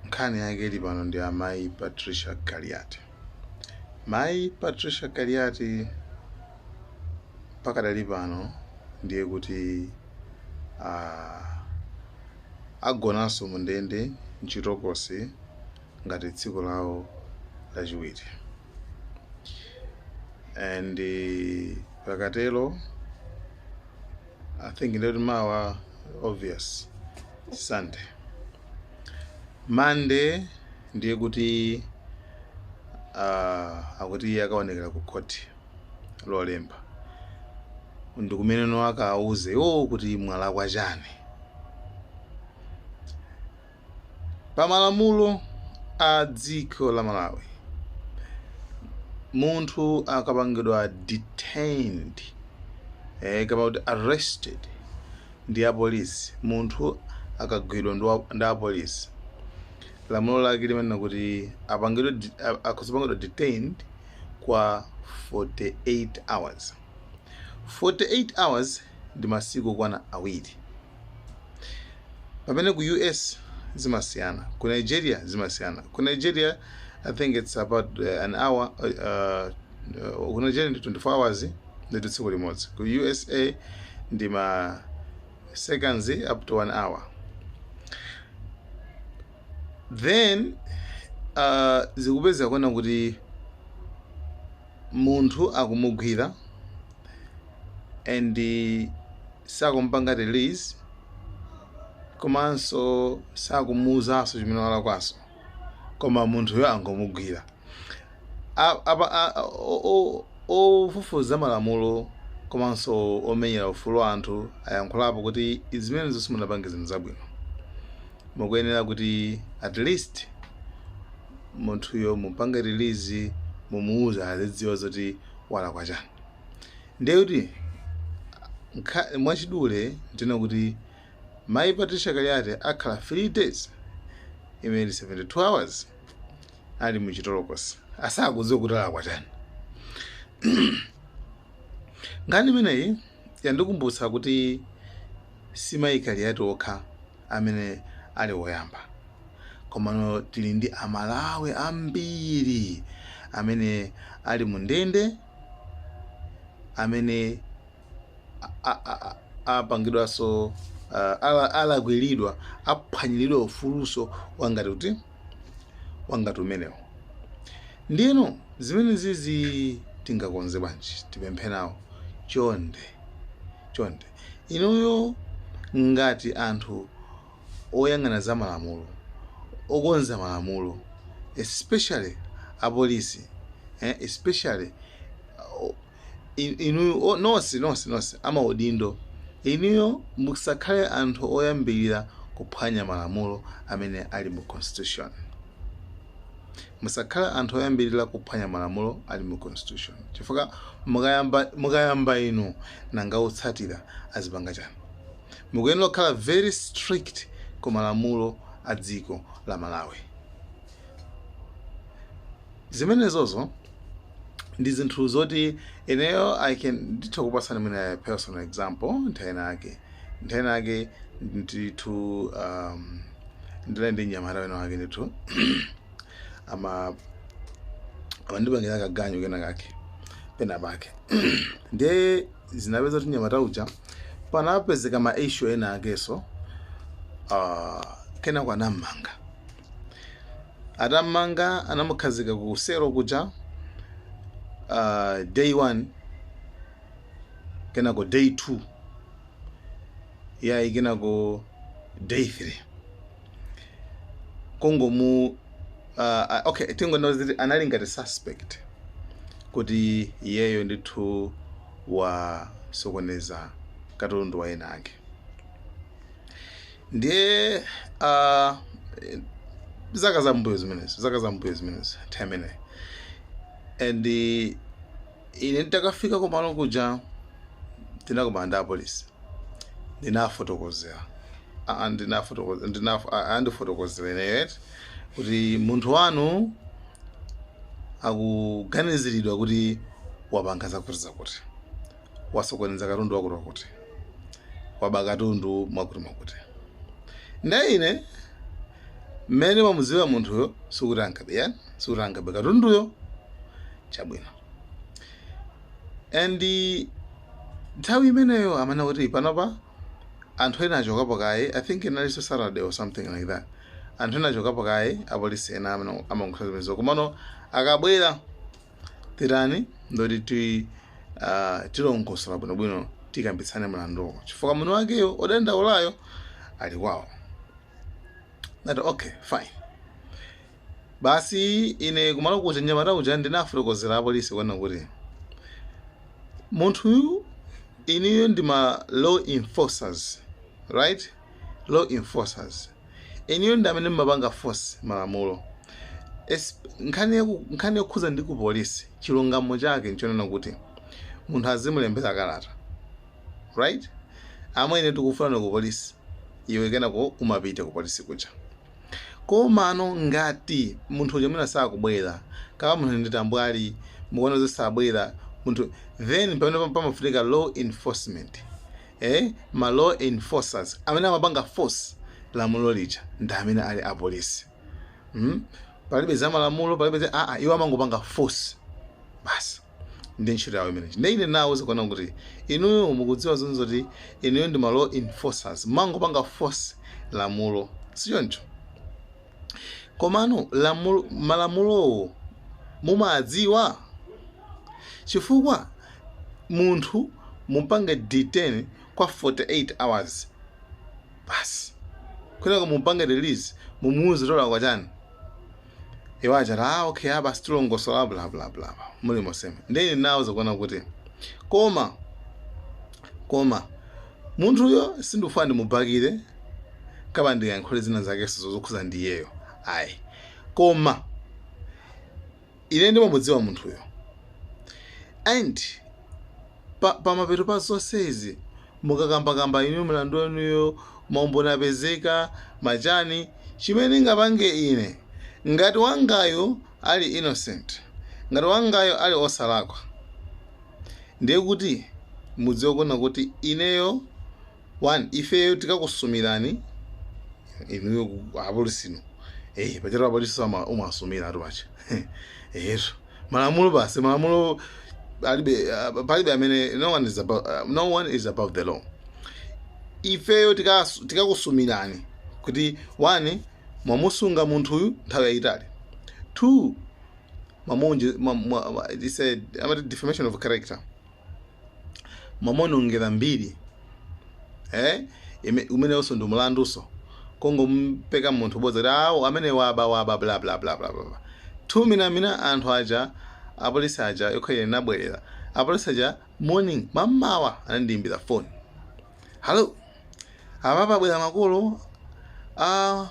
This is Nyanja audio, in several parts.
Nkhani yake ili pano ndi amayi Patricia Kaliati. Mayi Patricia Kaliati pakadali pano ndiye kuti agonanso mu ndende mchitokosi ngati tsiku lawo lachiwiri. And pakatero I think ndeti mawa, obvious Sunday, Monday ndiye kuti akuti iye akaonekera ku khoti Lolemba, ndikumene akauze iwo kuti mwalakwa chani. Pamalamulo a dziko la Malawi, munthu akapangidwa detained, kapena kuti arrested ndi apolisi, munthu akagwidwa ndi apolisi, lamulo lake limanena kuti akuzapangidwa detained kwa 48 hours. 48 hours ndi masiku okwana 2, pamene ku US zimasiyana, ku Nigeria zimasiyana. Ku Nigeria I think it's about an hour, ku Nigeria ndi 24 hours, ndi tsiku limodzi. Ku USA ndi ma seconds up to one hour. Then zikupezeka kuona kuti munthu akumugwira and sakumpanga release, komanso sakumuwuzanso chimene walakwaso, koma munthuyo angomugwira. Apa ofufuza malamulo komanso omenyera ufulu wa anthu ayankhulapo kuti zimenezo simunapange zinthu zabwino, mukuyenera kuti at least munthuyo mupange release, mumuwuza azidziwa zoti walakwa chani. Ndiye kuti mwachidule ndina kuti mayi Patricia Kaliati akhala 3 days, imene ili 72 hours, ali muchitolokosi asakudziwa kuti alakwa chani. Nkhani imeneyi yandikumbutsa kuti si mayi Kaliati okha amene ali woyamba, komano tili ndi Amalawi ambiri amene ali mu ndende, amene apangidwanso alakwiridwa, aphwanyiridwa ufuluso wangati kuti wangati umenewo. Ndiyeno zimene zizi tingakonze bwanji? Tipemphe nawo, chonde chonde, inuyo ngati anthu oyang'ana za malamulo, okonza malamulo, especially apolisi, especially inuyo nonse nonse nonse amaudindo, inuyo musakhale anthu oyambirira kuphwanya malamulo amene ali mu constitution. Musakhale anthu oyambirira kuphwanya malamulo ali mu constitution, chifukwa mukayamba inu, nanga otsatira azipanga chani? Mukuyenera kukhala very strict ku malamulo a dziko la Malawi. Zimenezozo ndi zinthu zoti ineyo I can nditha kupatsani mwina personal example. Nthawi inake ndithu ndinali ndi mnyamata wina wake ndithu, amandipangira kaganyu kena kake pena pake. Ndiye zinapeza kuti mnyamata uja panapezeka ma issue ena akeso, kenako anammanga. Atammanga, anamukhazika ku selo kuja day one, kenako day two, yayi, kenako day three kongomu okay, tingonena kuti anali ngati suspect kuti iyeyo ndithu wasokoneza katundu wa ena ake. Ndiye zaka zambuyo zimenezo, nthawi imeneyo, and ine nditakafika kumalo kuja, tinakumana ndi apolisi, ndinafotokozera, andifotokozera ineyo eti kuti munthu wanu akuganiziridwa kuti wapanga zakuti zakuti, wasokoneza katundu wakuti wakuti, waba katundu mwakuti mwakuti. Ndiye ine Mmene mamudziwa munthuyo, sikuti angabe yani, sikuti angabe katunduyo. Chabwino. And nthawi imeneyo amene kuti panopa anthu ena achokapo kaye, I think inalinso Saturday or something like that, anthu ena achokapo kaye, apolisi ena amene amankhusa zimenezo. Komano akabwera titani, ndoti tilongosola bwinobwino, tikambitsane mlanduwo, chifukwa mwini wakeyo odandaulayo ali kwawo. Nati okay, fine. Basi, ine kumalo kuja, nyamata uja ndinafotokozera apolisi kuona kuti munthuyu, iniyo ndi ma law enforcers, right? Law enforcers, iniyo ndi amene mmapanga force malamulo. Nkhani yokhuza ndi ku polisi, chilungamo chake nchonena kuti munthu azimulembera kalata, right? Amwene, tikufuna ku polisi, iwe kenako umapita ku polisi kuja. Komano ngati munthu uja mwina sakubwera, kama munthu ndi tambwali, mukuona zosabwera munthu, then pamene pamafunika law enforcement, ma law enforcers amene amapanga force lamulo lija ndi amene ali apolisi. Palibe za malamulo, palibe za aa, iwo amangopanga force basi, ndi ntchito yawo imeneyi. Ndi ine nawo zikuona kuti inuyo mukudziwa zonse zoti inuyo ndi ma law enforcers, mangopanga force lamulo, sichoncho? Komano lamulo, malamulowo mumadziwa? Chifukwa munthu mupange detain kwa 48 hours basi, kwinako mupange release, mumuuze tola kwa chani, iwo achati, "Ah, okay, ah, basi tilongosola," bla bla bla, muli mosema. Ndeni nawo zikuona kuti koma munthuyo sindikufuna ndimubakire kaba ndiyankhule zina zakenso zokhuza ndiyeyo, ayi. Koma ine ndimamudziwa munthuyo, and pamapeto pa zonsezi, mukakambakamba inu mlandu wanuyo, maumboni apezeka machani, chimene ngapange ine, ngati wangayo ali innocent, ngati wangayo ali osalakwa, ndiye kuti mudziwe kuona kuti ineyo, one, ifeyo tikakusumirani inuyo apolisino. Pachatu apolisi umasumira atu pacha. Eto, malamulo basi, malamulo alibe, palibe amene, no one is above the law. Ifeyo tikakusumirani kuti one, mwamusunga munthuyu nthawi yayitali; two, mwamunje it's a, amati defamation of character, mwamonongera mbiri, umenewonso ndi mulandunso, kongompeka munthu bodza kuti awo amene waba waba, bla bla bla bla bla. Thuminamina anthu aja, apolisi aja, yokha ine nabwerera, apolisi aja morning, mammawa anandiyimbira phone, "Hello, apa pabwera makolo a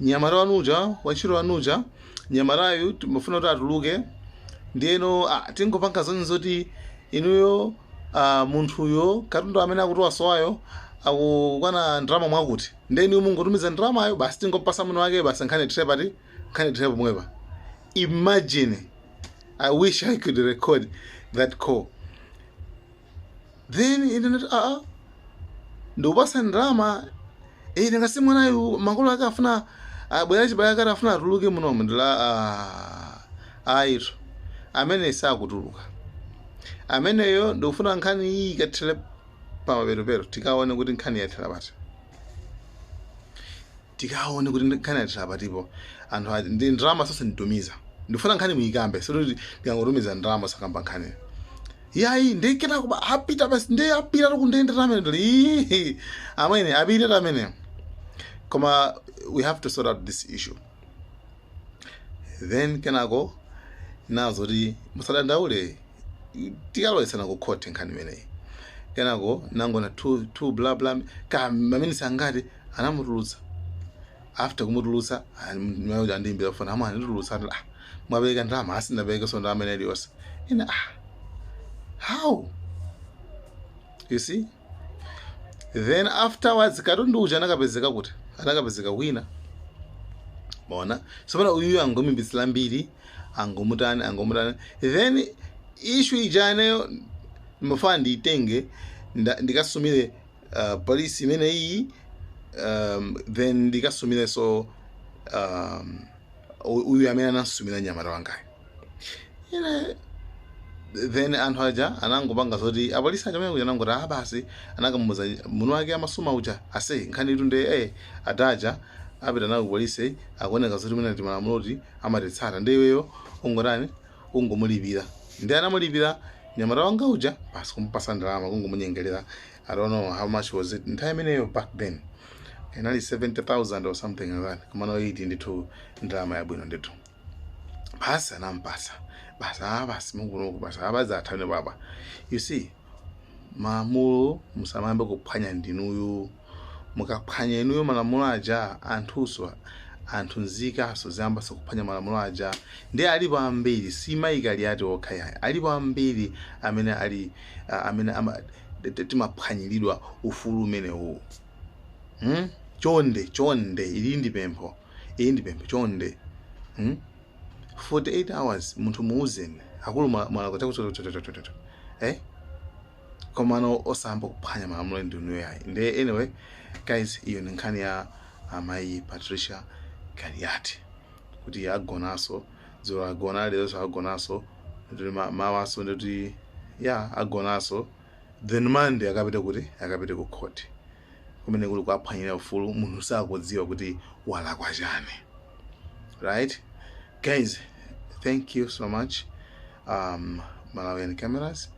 nyamata wanuja, wantchito wanuja, nyamatayu timafuna kuti atuluke. Ndiyeno tingopanga zonse zoti inuyo, munthuyo katundu amene akuti wasowayo akukwana ndalama mwakuti, ndiye inuyo mungotumiza ndalamayo basi, tingopasa muno wake basi, nkhani ithere pati, nkhani ithere pomwepa." Imagine, I wish I could record that call. Then ine ndati, "Aa, ndikupasa ndalama, ndingasi mwanayu makolo ake afuna abwera, chibale akati afuna atuluke munomu." Ndila, "Ah, ayitu, amene sakutuluka ameneyo. Ndikufuna nkhani iyi ikathere pamaperopero, tikaone kuti nkhani yathera pati, tikaone kuti nkhani yathera patipo. Anthu ndi ndalama sonse nditumiza, ndikufuna nkhani muyikambe, sikuti ndikangotumiza ndalama sakamba nkhani yayi." Ndiketa kuba apita basi, ndi apita kundende tamene, ndili amene apita tamene, koma we have to sort out this issue. Then kenako nazoti, "Musadandaule, tikalowetsana ku court nkhani imeneyi." Kenako nangona two, two bla bla ka maminitsi angati, anamutulutsa. After kumutulutsa, andiyimbira foni, "Amwe anditulutsa." "Ah, mwapereka ndalama?" "Asinapereke so ndalama ineyi iliyonse ine." "Ah, how?" You see? Then afterwards katundu uja anakapezeka kuti anakapezeka wina. Bona sopano uyuyu angomimbitsira mbiri, angomutani, angomutani. Then issue ija ineyo ndimafuna ndiyitenge, ndikasumire polisi imene iyi, then ndikasumirenso Uyu amene anasumira nyamata wangayo ine. Then anthu aja anangopanga zoti apolisi aja amene kuja anangoti, ah, basi, anakamuza muno wake amasuma uja, ase nkhani itu ndi adaja apita nawo ku polisi, akuoneka zoti mwina timalamulo kuti amatitsata, ndi iweyo ungotani, ungomulipira. Ndi anamulipira nyamata wanga uja basi, kumpasa ndalama, kungomunyengerera. I don't know how much was it nthawi imeneyo. Back then inali 70,000 or something like that, komano iti ndithu ndalama yabwino ndithu. Basi, anampasa basi, ah, basi, mukunoku basi abazi athane baba. You see, malamulo musamayambe kuphwanya ndinuyo. Mukaphwanya inuyo malamulo aja, anthuso, anthu nzikaso ziyambaso kuphwanya malamulo aja. Ndi alipo ambiri, si Mayi Kaliati okha yayi, alipo ambiri amene ali amene ama timaphwanyiridwa ufulu umenewu, Chonde, chonde, ili ndi pempho, ili ndi pempho, chonde, 48 hours, munthu muuzeni, akulu, mwalakwa chakuchakuchakuchakucha, komano osayamba kuphwanya malamulo ndinuyo yayi. Nde anyway guys, iyo ni nkhani ya amayi Patricia Kaliati, kuti agonaso dzulo, agona leronso, agonaso ndikuti mawaso, ndikuti ya agonaso. Then Monday akapite kuti? Akapite ku court, kumene kuli kuaphwanyira ufulu munthu sakudziwa kuti walakwa chani. Right guys, thank you so much. Malawian Cameras.